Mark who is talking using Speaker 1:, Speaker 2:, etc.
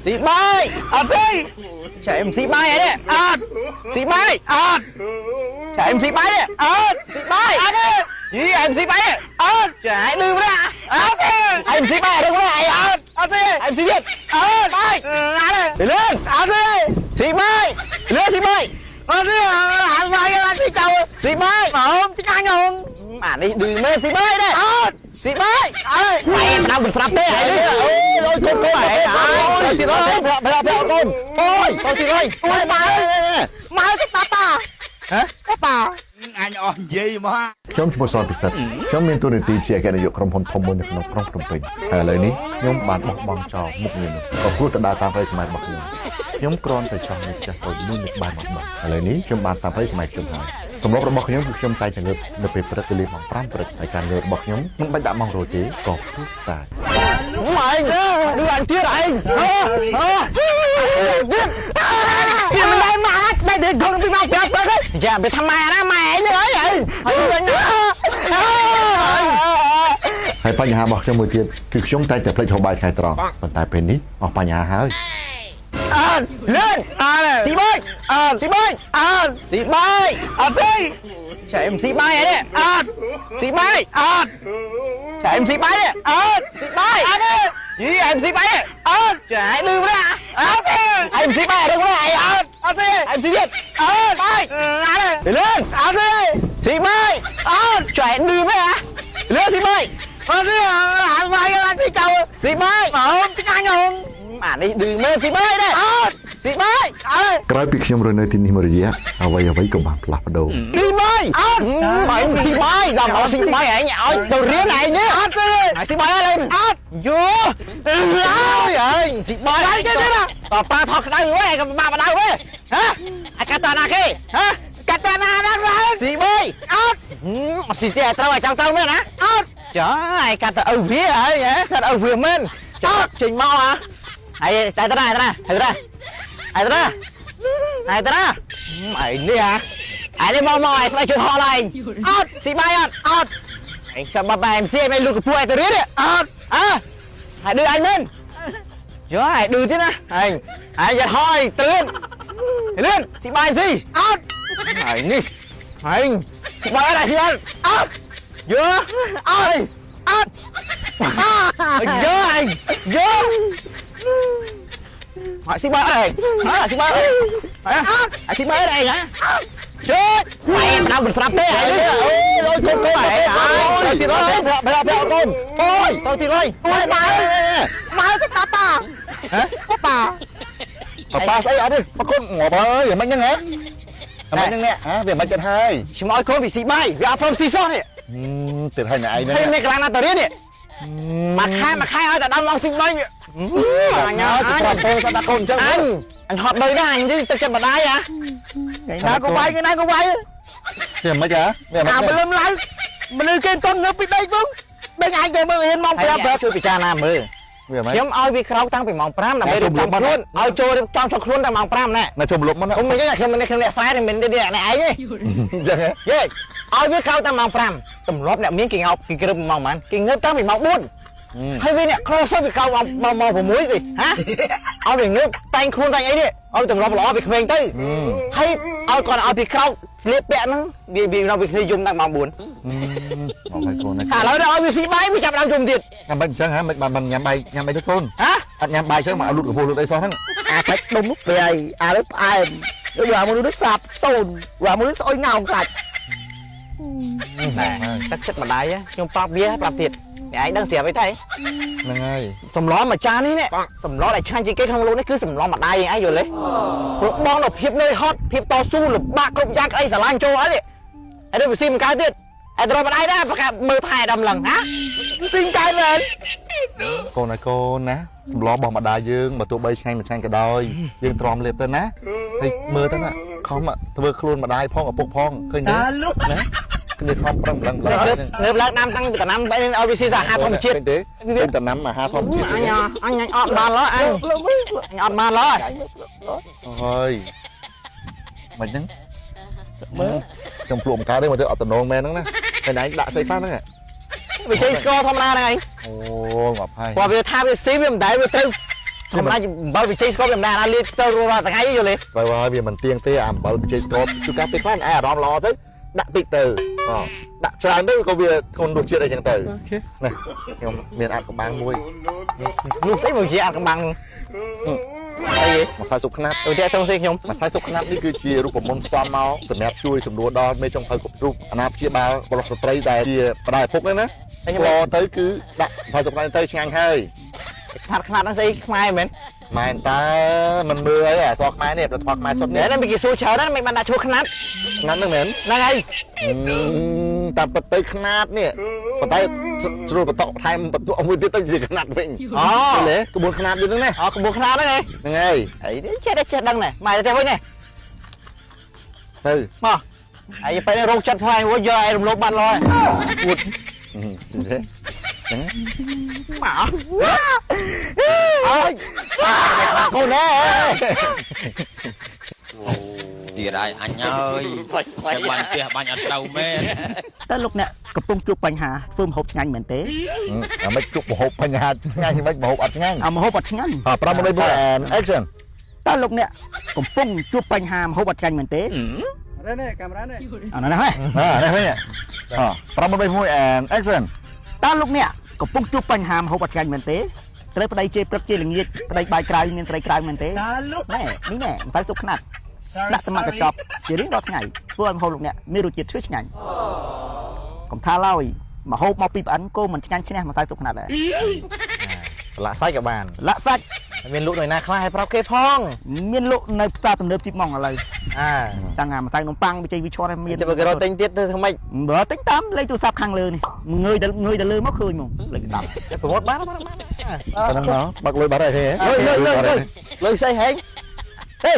Speaker 1: ស៊ីបាយអត់ទេចែមស៊ីបាយអីនេះអត់ស៊ីបាយអត់ចែមស៊ីបាយនេះអត់ស៊ីបាយអត់ទេយីអែមស៊ីបាយអត់ចែឌឺម្នាក់អត់ទេអែមស៊ីបាយអត់ទេអីអត់អត់ទេអែមស៊ីទៀតអត់បាយអត់ទេលឿនអត់ទេស៊ីបាយលឿនស៊ីបាយអត់ទេអត់បាយអត់ស៊ីចៅស៊ីបាយមកឆ្ងាញ់ហងអានេះឌឺមែនស៊ីបាយទេអត់ស៊ីបាយអើយមិនដល់មិនស្រាប់ទេអីនេះអូយកូនកូនអើយទៀតហើយប្រាក់ប្រាក់កូនអូយទៅទៀតហើយអូយម៉ៅម៉ៅទៅប៉ាប៉ាហ៎ប៉ាប៉ា
Speaker 2: អញអស់និយាយមក
Speaker 3: ខ្ញុំឈ្មោះសនពិសិដ្ឋខ្ញុំមានតួនាទីជាអគ្គនាយកក្រុមហ៊ុនធំមួយនៅក្នុងក្រុងភ្នំពេញហើយឥឡូវនេះខ្ញុំបានបោះបង់ចោលមុខងារនោះក៏ព្រោះទៅដើរតាមផ្លូវសម័យរបស់ខ្ញុំខ្ញុំគ្រាន់តែចង់មានផ្ទះតូចមួយនៅក្បែរមកបាត់ឥឡូវនេះខ្ញុំបានតាមផ្លូវសម័យខ្ញុំហើយទម្លាប់របស់ខ្ញុំគឺខ្ញុំតែងតែងើបនៅពេលព្រឹកវេលាម៉ោង5ព្រឹកហើយការងើបរបស់ខ្ញុំមិនបាច់ដាក់ម៉ោងរោទ៍ទេក៏ព្រោះតែ
Speaker 1: ម៉ែឌឺអញទៀតឯងហ៎ហ៎ទៀតវាមិនដែរម៉ាក់ដែរដេកពីម៉ោង5ព្រឹកយ៉ាវាថាម៉ែណាម៉ែឯងហ្នឹងហើយហើយវិញ
Speaker 3: ហើយបញ្ហារបស់ខ្ញុំមួយទៀតគឺខ្ញុំតែងតែភ្លេចហូបបាយថ្ងៃត្រង់ប៉ុន្តែពេលនេះអស់បញ្ហាហើយ
Speaker 1: អត់លឿនអត់ស៊ីបាយអត់ស៊ីបាយអត់ស៊ីបាយអត់ទេចែមស៊ីបាយអីនេះអត់ស៊ីបាយអត់ចែមស៊ីបាយនេះអត់ស៊ីបាយអត់ទេយីអែមស៊ីបាយអត់ចែឌឺម្នាក់អត់ទេអែមស៊ីបាយអត់ទេអីអត់អត់ទេអែមស៊ីទៀតអត់បាយអត់ទេលឿនអត់ទេស៊ីបាយអត់ចែឌឺម្នាក់លឿនស៊ីបាយអត់ទេអត់បាយអត់ស៊ីចៅស៊ីបាយមកឆ្ងាញ់ហងអានេះឌឺមែនស៊ីបាយទេអត់ស៊ីបាយអើ
Speaker 3: ក្រោយពីខ្ញុំរស់នៅទីនេះមួយរយៈអ្វីអ្វីក៏បានផ្លាស់ប្ដូរ
Speaker 1: ស៊ីបាយអត់បាយស៊ីបាយដល់មកស៊ីបាយឯងឲ្យទៅរៀនឯងនេះអត់ទេស៊ីបាយអត់អត់យោអើយឯងស៊ីបាយគេទេណាតប៉ាថោះក្តៅវិញឯងក៏បាក់បដៅវិញហ៎អាកាតាណាគេហ៎កាតាណាណាស៊ីបាយអត់ស៊ីទេត្រូវឲ្យចង់ទៅមែនណាអត់ចាឯងកាត់ទៅឪវាហើយហ៎កាត់ឪវាមែនអត់ចេញមកហ៎ហើយតែតាតាតាតាតាតាតាឯងនេះហ่ะឯងនេះមកមកឯងស្បែកជើងហោះឡើងអត់ស៊ីបាយអត់អត់ឯងចាំបាបែមស៊ីឯងលូកពូឯងទៅរៀនអត់អើហើយឌឺអញមែនយោឯងឌឺទៀតណាឯងឯងយ៉ាត់ហោះឯងទៅលឿនលឿនស៊ីបាយស៊ីអត់ឯងនេះឯងស៊ីបាយអត់ស៊ីអត់អត់យោអត់អត់យោឯងយោhỏi xin ba đây hả xin ba đây hả xin ba đây hả chết mày mà đang mình sập thế này ôi con con này ôi tiền ơi bè bè con ôi tôi tiền ơi ôi mày mày cái papa hả papa
Speaker 3: papa ស្អីអត់ទេប្រកូនងាប់ហើយមិនហ្នឹងហ៎មិនហ្នឹងហ៎វាមិនចិត្តហើយ
Speaker 1: ខ្ញុំឲ្យកូនពីស៊ីបាយវាអត់ព្រមស៊ីសោះនេះ
Speaker 3: ទៀតហើយណែឯងហ្នឹង
Speaker 1: ហើយមានកន្លងណាទៅរៀននេះមួយខែមួយខែឲ្យតែដល់ម៉ោងស៊ីបាយអញអញ
Speaker 3: ប្រាប់បងស្ដាប់កូនអញ្ចឹង
Speaker 1: អញអញហត់ដីណាអញទឹកចិត្តម្ដាយហ៎
Speaker 4: ថ្ងៃណាក៏វាយថ្ងៃណាក៏វាយ
Speaker 3: វាមិនហ៎វាមិន
Speaker 4: អាបលឹមឡើងមនុស្សគេមិនទាន់ងើបពីដីផងដេញឯងទៅមើលរៀនម៉ោង5
Speaker 1: ប្រាប់ជួយពិចារណាមើល
Speaker 3: វាមិន
Speaker 1: ខ្ញុំឲ្យវាក្រោកតាំងពីម៉ោង5ដើម្បីរៀបចំខ្លួនឲ្យចូលរៀបចំខ្លួនតាំងម៉ោង5ណែ
Speaker 3: ណាចូលលុបមក
Speaker 1: ណាខ្ញុំមិនខ្ញុំមិនខ្ញុំអ្នកស្រែមិនអ្នកឯងទេ
Speaker 3: អញ្ចឹងហ៎
Speaker 1: យេឲ្យវាក្រោកតាំងម៉ោង5ទម្លាប់អ្នកមានគេងោបគេក្រឹបម៉ោងប៉ុន្មានគេងើបតាំងពីម៉ោង4ហើយវាអ្នកក្រសោះវាកោម៉ោង6ទេហ៎ឲ្យវាងើបតែងខ្លួនតែងអីនេះឲ្យទម្លាប់ល្អពីក្មេងទៅហើយឲ្យគាត់ឲ្យពីក្រោកស្លៀកពាក់ហ្នឹងវាវានៅវាគ្នាយំតាំងម៉ោង4
Speaker 3: មកហើយកូន
Speaker 1: ឥឡូវដល់ឲ្យវាស៊ីបាយវាចាប់ដើមយំទៀត
Speaker 3: ញ៉ាំបាយអញ្ចឹងហ៎មិនបានញ៉ាំបាយញ៉ាំអីទៅកូន
Speaker 1: ហ៎
Speaker 3: អត់ញ៉ាំបាយអញ្ចឹងមកឲ្យលូតកពស់លូតអីសោះហ្នឹង
Speaker 4: អាសាច់ដុំនោះប្រៃអានោះផ្អែមយកអាមួយនោះសាបសូនអាមួយនោះស្អុយងោងសាច់
Speaker 1: ទឹកចិត្តម្ដាយខ្ញុំប្រាប់វាប្រាប់ទៀតអ្នកឯងដឹងស្រាប់អីទេ
Speaker 3: ហ្នឹងហើយ
Speaker 1: សម្លមួយចាននេះនេះសម្លដែលឆ្ងាញ់ជាងគេក្នុងលោកនេះគឺសម្លម្ដាយឯងយល់ទេព្រោះបងដល់ភាពនឿយហត់ភាពតស៊ូលំបាកគ្រប់យ៉ាងក្តីស្រឡាញ់ចូលអីនេះហើយទៅវាស៊ីមិនកើតទៀតហើយត្រូវម្ដាយដែរប្រកាសមើលថែដល់ម្លឹងហា
Speaker 4: ស៊ីមិនកើតមែន
Speaker 3: កូនឲ្យកូនណាសម្លរបស់ម្ដាយយើងបើទោះបីឆ្ងាញ់មិនឆ្ងាញ់ក៏ដោយយើងទ្រាំលេបទៅណាហើយមើលទៅណាខំធ្វើខ្លួនម្ដាយផងឪពុកផងឃើញទេណាគ្នាខំប្រឹងម្លឹង
Speaker 1: ងើបឡើងដាំតាំងពីតំណាំឲ្យវាស៊ីអាហារធម្មជាតិ
Speaker 3: ទេពីតំណាំអាហារធម្មជាតិ
Speaker 1: អញអញអត់បានឡើយអញអត់បានឡើយ
Speaker 3: ហើយមិនហ្នឹងមើលខ្ញុំភ្លក់មកកើតទេមកទៅអត់តំណងមែនហ្នឹងណាហើយឯងដាក់ស្អីខ្លះហ្នឹង
Speaker 1: វាជ័យស្ករធម្មតាហ្នឹងឯង
Speaker 3: អូងាប់ហើយ
Speaker 1: ព្រោះវាថាវាស៊ីវាមិនដែលវាត្រូវ ធម្មតាអំបិលវិជ័យស្ករវាមិនដែរអាលាយទៅរាល់ថ្ងៃយល់ទេ
Speaker 3: បើហើយវាមិនទៀងទេអាអំបិលបច្ចេកស្ករជួនកាលពេលខ្លះឯអារម្មណ៍ល្អទៅដាក់តិចទៅអដាក់ច្រើនទៅក៏វាធ្ងន់រសជាតិអីចឹងទៅណាខ្ញុំមានអាចកំបាំងមួយ
Speaker 1: នោះស្អីមកជាអាចកំបាំងអី
Speaker 3: ម្សៅស៊ុបខ្នាត
Speaker 1: ទៅទៀតទៅស្អីខ្ញុំ
Speaker 3: ម្សៅស៊ុបខ្នាតនេះគឺជារូបមន្តផ្សំមកសម្រាប់ជួយសម្រួលដល់មេចុងភៅគ្រប់រូបអាណាព្យាបាលបុរសស្ត្រីដែលជាម្ដាយឪពុកហ្នឹងណាស្លទៅគឺដាក់ម្សៅស៊ុបខ្នាតទៅឆ្ងាញ់ហើយ
Speaker 1: ខ្នាតខ្នាតហ្នឹងស្អីខ្មែរមែន
Speaker 3: មែនតើមិនមើលអីអសខ្មែរនេះផលិតផលខ្មែរសុទ្ធនេះ
Speaker 1: នេះគេសួរច្រើនណាស់មិនបានដាក់ឈ្មោះខ្នាត
Speaker 3: ខ្នាតហ្នឹងមែន
Speaker 1: ហ្នឹងហើយ
Speaker 3: តាមពិតទៅខ្នាតនេះប៉ុន្តែជ្រុលបន្តុកថែមបន្ទក់មួយទៀតទៅជាខ្នាតវិញ
Speaker 1: អូ
Speaker 3: ទេក្បួនខ្នាតទៀតហ្នឹងណា
Speaker 1: អូក្បួនខ្នាតហ្នឹងឯង
Speaker 3: ហ្នឹងហើយ
Speaker 1: អីនេះចេះតែចេះដឹងណែម៉ែទៅវិញនេះ
Speaker 3: ទៅ
Speaker 1: មកហើយពេលនេះរោគចិត្តខ្លាំងមួយយកឯងរំលោភបាត់ឡើយអួត
Speaker 3: ហ្នឹង
Speaker 1: មកអើយ
Speaker 3: កូនណែ
Speaker 2: ទៀតហើយអញអើយតែបាញ់ផ្ទះបាញ់អត់ត្រូវមែន
Speaker 4: តើលោកអ្នកកំពុងជួបបញ្ហាធ្វើម្ហូបឆ្ងាញ់មែនទេ
Speaker 3: អាមិនជួបម្ហូបបញ្ហាឆ្ងាញ់មិនម្ហូបអត់ឆ្ងាញ់
Speaker 4: អាម្ហូបអត់ឆ្ងាញ់
Speaker 3: 5 3 4 action
Speaker 4: តើលោកអ្នកកំពុងជួបបញ្ហាម្ហូបអត់ឆ្ងាញ់មែនទេ
Speaker 5: នេះកាមេរ៉ានេះ
Speaker 4: អានេះហ៎
Speaker 3: នេះវិញ5 3 1 action
Speaker 4: តើលោកអ្នកកំពុងជួបបញ្ហាម្ហូបអត់ឆ្ងាញ់មែនទេត្រូវប្តីជេរព្រឹកជេរល្ងាចប្តីបាយក្រៅមានត្រីក្រៅមែនទេ
Speaker 5: តើលោក
Speaker 4: ណែនេះណែម្សៅស៊ុបខ្នាតដាក់សមត្ថកប់ជារៀងរាល់ថ្ងៃធ្វើឲ្យម្ហូបលោកអ្នកមានរសជាតិឈ្ងុយឆ្ងាញ់កុំថាឡើយម្ហូបមកពីប្អិនគោមិនឆ្ងាញ់ឈ្នះម្សៅស៊ុបខ្នាតដែរ
Speaker 1: ប្រឡាក់សាច់ក៏បាន
Speaker 4: លាក់សាច់
Speaker 1: មានលក់នៅណាខ្លះឲ្យប្រាប់គេផង
Speaker 4: មានលក់នៅផ្សារទំនើបជីបម៉ងឥឡូវ
Speaker 1: អា
Speaker 4: តាំងអាម្សៅនំប៉័ងវិជ័យវិឈរមាន
Speaker 1: តែបើគេរកទិញទៀតទៅធ្វើម៉េច
Speaker 4: បើទិញតាមលេខទូរស័ព្ទខាងលើនេះងើយទៅងើយទៅលើមកឃើញហ្មងលេខទូរស័ព្ទ
Speaker 1: ប្រម៉ូទបានបានបាន
Speaker 3: ប៉ុណ្ណឹងមកបើកលុយបាត់ហើយទេ
Speaker 1: លុយលុយលុយលុយស្អីហែងហេ